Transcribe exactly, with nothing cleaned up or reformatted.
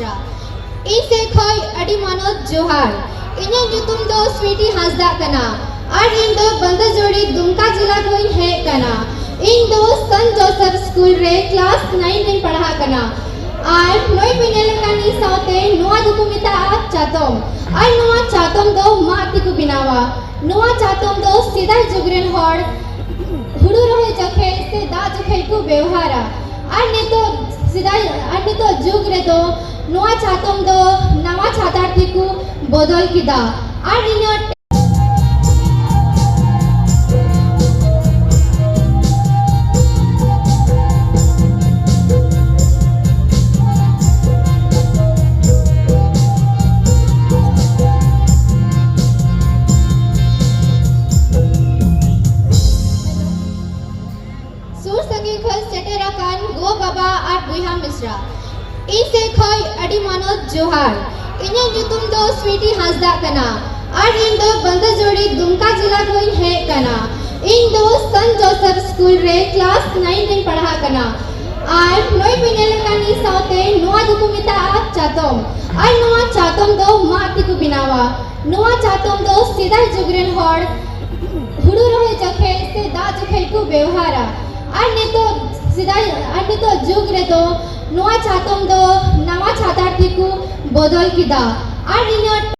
ᱤᱧ ᱥᱮᱫ ᱠᱷᱚᱱ ᱟᱹᱰᱤ ᱢᱟᱱᱚᱛ ᱡᱚᱦᱟᱨ᱾ ᱤᱧᱟᱹᱜ ᱧᱩᱛᱩᱢ ᱫᱚ ᱥᱣᱤᱴᱤ ᱦᱟᱸᱥᱫᱟᱜ ᱠᱟᱱᱟ ᱟᱨ ᱤᱧ ᱫᱚ ᱵᱟᱹᱱᱫᱟᱹᱡᱳᱲᱤ ᱫᱩᱢᱠᱟ ᱡᱮᱞᱟ ᱠᱷᱚᱱᱤᱧ ᱦᱮᱡ ᱟᱠᱟᱱᱟ᱾ ᱤᱧ ᱫᱚ ᱥᱟᱱ ᱡᱳᱥᱮᱯ ᱥᱠᱩᱞ ᱨᱮ ᱠᱞᱟᱥ ᱱᱟᱭᱤᱱ ᱨᱮᱧ ᱯᱟᱲᱦᱟᱜ ᱠᱟᱱᱟ᱾ ᱟᱨ ᱱᱚᱜᱼᱚᱭ ᱯᱮ ᱧᱮᱞᱮᱫ ᱠᱟᱱ ᱤᱧ ᱥᱟᱶᱛᱮ, ᱱᱚᱣᱟ ᱫᱚᱠᱚ ᱢᱮᱛᱟᱜᱼᱟ ᱪᱟᱛᱚᱢ᱾ ᱟᱨ ᱱᱚᱣᱟ ᱪᱟᱛᱚᱢ ᱫᱚ ᱢᱟᱫ ᱛᱮᱠᱚ ᱵᱮᱱᱟᱣᱟ᱾ ᱱᱚᱣᱟ ᱪᱟᱛᱚᱢ ᱫᱚ ᱥᱮᱫᱟᱭ ᱡᱩᱜᱽ ᱨᱮᱱ ᱦᱚᱲ ᱦᱩᱲᱩ ᱨᱚᱦᱚᱭ ᱡᱚᱠᱷᱮᱡ ᱥᱮ ᱫᱟᱜ ᱡᱚᱠᱷᱮᱡ ᱠᱚ ᱵᱮᱣᱦᱟᱨᱟ᱾ ᱟᱨ ᱱᱤᱛᱚᱜ ᱥᱮᱫᱟᱭ, ᱟᱨ ᱱᱤᱛᱚᱜ ᱡᱩᱜᱽ ᱨᱮᱫᱚ ᱱᱚᱣᱟ ᱪᱟᱛᱚᱢ ᱫᱚ ᱱᱟᱣᱟ ᱪᱷᱟᱛᱟᱨ ᱛᱮᱠᱚ ᱵᱚᱫᱚᱞ ᱠᱮᱫᱟ᱾ ᱟᱨ ᱤᱧᱟᱹᱜ ᱥᱩᱨ ᱥᱟᱺᱜᱤᱧ ᱠᱷᱚᱱ ᱥᱮᱴᱮᱨ ᱟᱠᱟᱱ ᱜᱚ ᱵᱟᱵᱟ ᱟᱨ ᱵᱚᱭᱦᱟ ᱢᱤᱥᱨᱟ, ᱤᱧ ᱥᱮᱫ ᱠᱷᱚᱱ ᱟᱹᱰᱤ ᱢᱟᱱᱚᱛ ᱡᱚᱦᱟᱨ᱾ ᱤᱧᱟᱹᱜ ᱧᱩᱛᱩᱢ ᱫᱚ ᱥᱣᱤᱴᱤ ᱦᱟᱸᱥᱫᱟᱜ ᱠᱟᱱᱟ ᱟᱨ ᱤᱧ ᱫᱚ ᱵᱟᱹᱱᱫᱟᱹᱡᱳᱲᱤ ᱫᱩᱢᱠᱟ ᱡᱮᱞᱟ ᱠᱷᱚᱱᱤᱧ ᱦᱮᱡ ᱟᱠᱟᱱᱟ᱾ ᱤᱧ ᱫᱚ ᱥᱟᱱ ᱡᱳᱥᱮᱯ ᱥᱠᱩᱞ ᱨᱮ ᱠᱞᱟᱥ ᱱᱟᱭᱤᱱ ᱨᱮᱧ ᱯᱟᱲᱦᱟᱜ ᱠᱟᱱᱟ᱾ ᱟᱨ ᱱᱚᱜᱼᱚᱭ ᱯᱮ ᱧᱮᱞᱮᱫ ᱠᱟᱱ ᱤᱧ ᱥᱟᱶᱛᱮ, ᱱᱚᱣᱟ ᱫᱚᱠᱚ ᱢᱮᱛᱟᱜᱼᱟ ᱪᱟᱛᱚᱢ᱾ ᱟᱨ ᱱᱚᱣᱟ ᱪᱟᱛᱚᱢ ᱫᱚ ᱢᱟᱫ ᱛᱮᱠᱚ ᱵᱮᱱᱟᱣᱟ᱾ ᱱᱚᱣᱟ ᱪᱟᱛᱚᱢ ᱫᱚ ᱥᱮᱫᱟᱭ ᱡᱩᱜᱽ ᱨᱮᱱ ᱦᱚᱲ ᱦᱩᱲᱩ ᱨᱚᱦᱚᱭ ᱡᱚᱠᱷᱮᱡ ᱥᱮ ᱫᱟᱜ ᱡᱚᱠᱷᱮᱡ ᱠᱚ ᱵᱮᱣᱦᱟᱨᱟ᱾ ᱟᱨ ᱱᱤᱛᱚᱜ ᱥᱮᱫᱟᱭ, ᱟᱨ ᱱᱤᱛᱚᱜ ᱡᱩᱜᱽ ᱨᱮᱫᱚ ᱱᱚᱣᱟ ᱪᱟᱛᱚᱢ ᱫᱚ ᱱᱟᱣᱟ ᱪᱷᱟᱛᱟᱨ ᱛᱮᱠᱚ ᱵᱚᱫᱚᱞ ᱠᱮᱫᱟ᱾ ᱟᱨ ᱤᱧᱟᱹᱜ